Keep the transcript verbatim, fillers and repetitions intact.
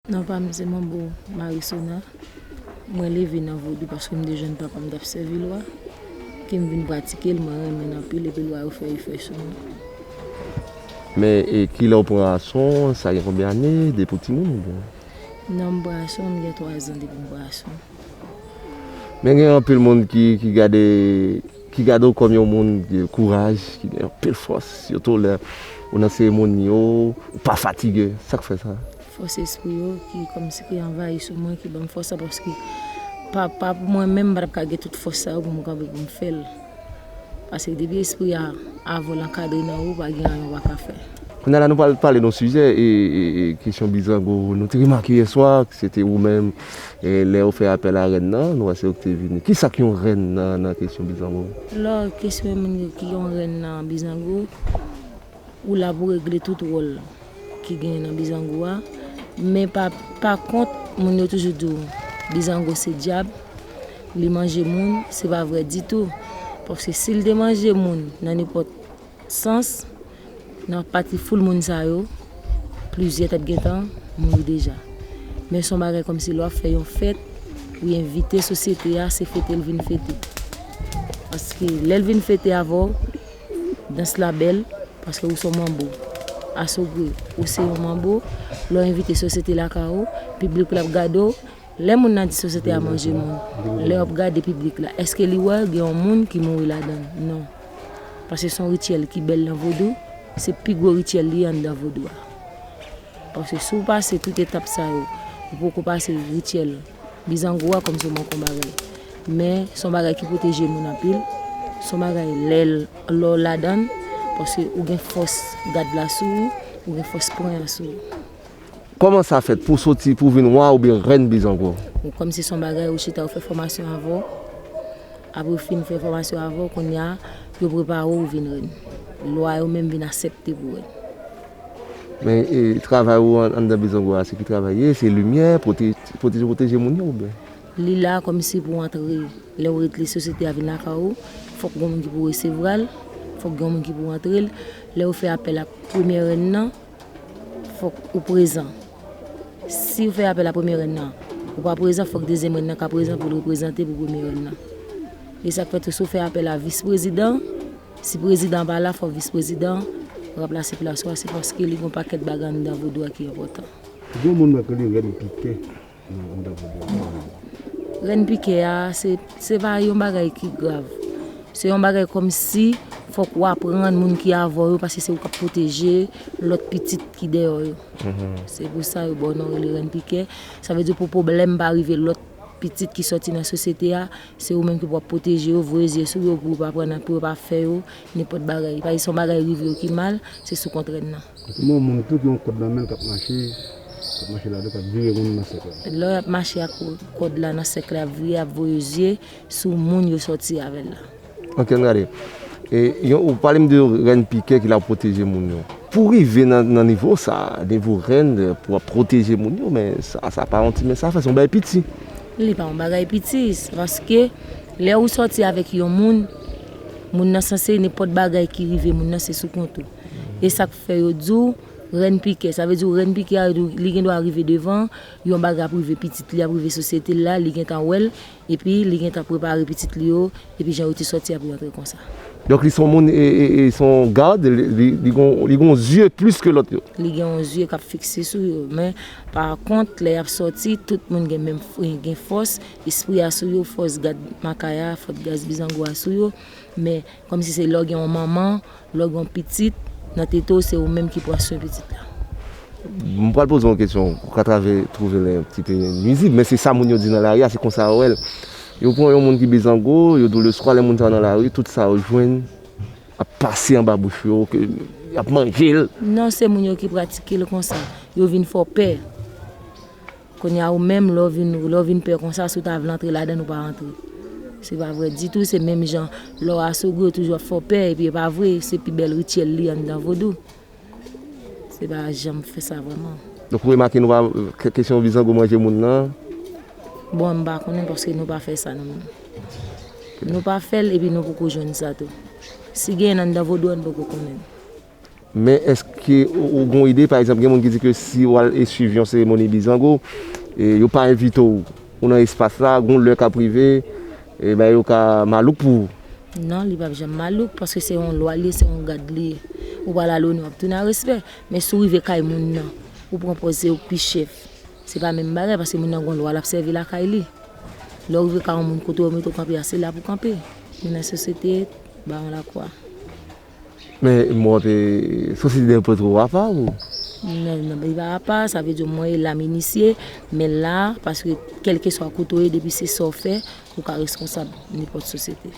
Non pa m se Manbo Marisona. Mwen leve nan vodou paske m te jwenn papa m t ap sèvi lwa, ke m vin pratike l, mwen renmen l anpil epi lwa yo fè efè sou mwen. Men e kilè w pran ason? Sa gen konbyen ane? Depi w timoun oubyen? Non, m pran ason, m gen twa zan depi m pran ason. Men gen anpil moun ki, ki gade, ki gade w kòm yon moun ki gen kouraj, ki gen anpil fòs, sitou lè ou nan seremoni yo, ou pa fatige. Sa k fè sa? Fòs espri yo ki kòmsi ki anvayi sou mwen, ki ban m fòs sa, paske pa, pa pou mwen menm, m pa t ap ka gen tout fòs sa yo pou m kanpe pou m fè l. Paske depi espri a, avè l ankadre nan ou, pa gen anyen ou pa ka fè. Kounye a la, nou pral pale de yon sijè, e, e, e, kesyon bizango. Nou te remake yè swa, se te ou menm, e, lè yo fè apèl a rèn nan, nou wè se ou ki te vini. Kisa k yon rèn nan, nan kesyon bizango? Lò, kesyon moun yo ki yon rèn nan bizango, ou la pou regle tout wòl ki genyen nan bizango a. Men pa, pa kont, moun yo toujou di w, bizango se dyab, li manje moun, se pa vrè ditou. Paske si l te manje moun nan nenpòt sans, nan pati foul moun sa yo, plizyè t ap gentan mouri deja. Men se yon bagay kòmsi lè w ap fè yon fèt, ou envite sosyete a, se fete l vin fete. Paske lè l vin fete avè w, dans la bèl, paske ou se yon manbo. Asogwe, ou se yon manbo, lè w envite sosyete lakay ou, piblik la ap gade w, lè moun nan di sosyete a manje moun, lè w ap gade piblik la, èske li wè gen yon moun ki mouri ladan l? Non. Paske se yon rityèl ki bèl nan vodou, se pi gwo rityèl li anndan vodou a. Paske si w pase tout etap sa yo, ou poko pase rityèl bizango a kòmsi w manke yon bagay. Men, se yon bagay ki pwoteje moun anpil, se yon bagay lè l, lè w ladan l, paske ou gen fòs gad la sou ou, ou gen fòs pwen an sou ou. Kòman sa fèt pou w soti, pou w vin wa oubyen rèn bizango? Bon, kòmsi se yon bagay ou chita, ou fè fòmasyon avè w. Apre w fin fè fòmasyon avè w, kounye a, yo prepare w, ou vin rèn. Lwa yo menm vin aksepte pou w rèn. Men, e, travay ou an, anndan bizango a, se ki travay ye? Se limyè, pwote-, pwoteje, pwoteje moun yo oubyen? Li la kòmsi pou antre. Lè w rele sosyete a vin lakay ou, fòk gen yon moun ki pou resevwa l, fòk gen yon moun ki pou antre l. Lè yo fè apèl a premyè rèn nan, fòk ou prezan. Si yo fè apèl a premye rèn nan, ou pa prezan, fòk dezyèm rèn nan ka prezan pou l reprezante pou premye rèn nan. E sa k fè tou, si w fè apèl a vis prezidan, si prezidan pa la, fòk vis prezidan ranplase plas ou a, se paske li gen yon pakèt bagay anndan vodou a ki enpòtan. Gen yon moun mwen rele rèn pikè nan anndan vodou a. Rèn pikè a, se, se pa yon bagay ki grav. Se yon bagay kòmsi fòk ou aprann moun ki avè w yo, paske se ou k ap pwoteje lòt pitit ki dèyè w yo. Se pou sa yo ba w non rele rèn pikè. Sa vle di pou pwoblèm pa rive lòt pitit ki sòti nan sosyete a, se ou menm ki pou ap pwoteje yo, voye zye sou yo pou yo pa pran nan, pou yo pa fè yo nenpòt bagay. Pa egzanp, yon bagay rive yo ki mal, se sou kont rèn nan. Kòman yon moun tou ki yon kòd nan men l k ap mache, k ap mache ladan, k ap vire moun nan sèk la? Lè y ap mache ak kòd la nan sèk la, y ap vire, y ap voye zye sou moun yo sòti avè l la. Ok, ann gade. E, yon, ou pale m de rèn pikè ki la pwoteje moun yo. Pou rive nan, nan nivo sa, nivo rèn, pou w ap pwoteje moun yo, men sa, sa pa yon ti, men sa fè se yon bagay piti. Li pa yon bagay piti, paske lè ou sòti avèk yon moun, moun nan sanse nenpòt bagay ki rive moun nan se sou kont ou. E sa k fè yo di w rèn pikè, sa vle di w rèn pikè a, li gen dwa rive devan, yon bagay ap rive pitit li, ap rive sosyete l la, li gentan wè l, epi li gentan prepare pitit li yo, epi jan yo te sòti ap rantre konsa. Donk li se yon moun, e, e, e se yon gad, li, li, li gon, li gon zye plis ke lòt yo. Li gen yon zye k ap fikse sou yo, men pa kont, lè y ap sòti, tout moun gen menm f-, gen fòs, espri a sou yo, fòs gad Makaya, fòs gad Bizango a sou yo, men kòmsi se lè w gen yon manman, lè w gen yon pitit, nan tete w, se ou menm ki pran swen pitit la. M pral poze yon kesyon, ou ka travè twouve lè yon ti pe nwizib, men se sa moun yo di nan lari a, se konsa yo wè l. Yo pran yon moun ki Bizango, yo di w leswa lè moun sa nan lari, tout sa yo jwenn ap pase anba bouch yo, ke y ap manje l. Non, se moun yo ki pratike l konsa, yo vin fè w pè. Kounye a ou menm, lè w vin, lè w vin pè konsa, si w ta vle antre ladan l, ou pa rantre. Se pa vrè ditou, se menm jan lè w asogwe, yo toujou ap fè w pè, epi e pa vre, se pi bèl rityèl li anndan vodou. Se pa janm fè sa vrèman. Donk ou remake nou pa, ke-, kesyon Bizango manje moun nan? Bon, m pa konnen paske nou pa fè sa nou menm. Nou pa fè l epi nou poko jwenn sa tou. Si genyen anndan vodou a, n poko konnen. Men èske ou, ou gen yon ide, pa egzanp, gen moun ki di ke si w al e swiv yon seremoni Bizango, e yo pa envite w, ou nan espas la, gon lè k ap rive, e bagay yo ka malouk pou ou. Non, li p ap janm malouk, paske se yon lwa li ye, se yon gad li ye. Ou pral al onè, w ap tounen a respè. Men si w rive kay moun nan, ou pran pòz se ou k pi chèf. Se pa menm bagay, paske moun nan gon lwa l ap sèvi lakay li. Lè w rive kay yon moun kote yo mete w kanpe a, se la pou kanpe. Men nan sosyete, ba yon lakwa. Men mwen te sosyete de pòtre w apa ou? Non, non, li pa apa, sa vle di mwen e la m inisye, men la, paske kèlkeswa kote w ye, depi se sa w fè, ou ka responsab nenpòt sosyete.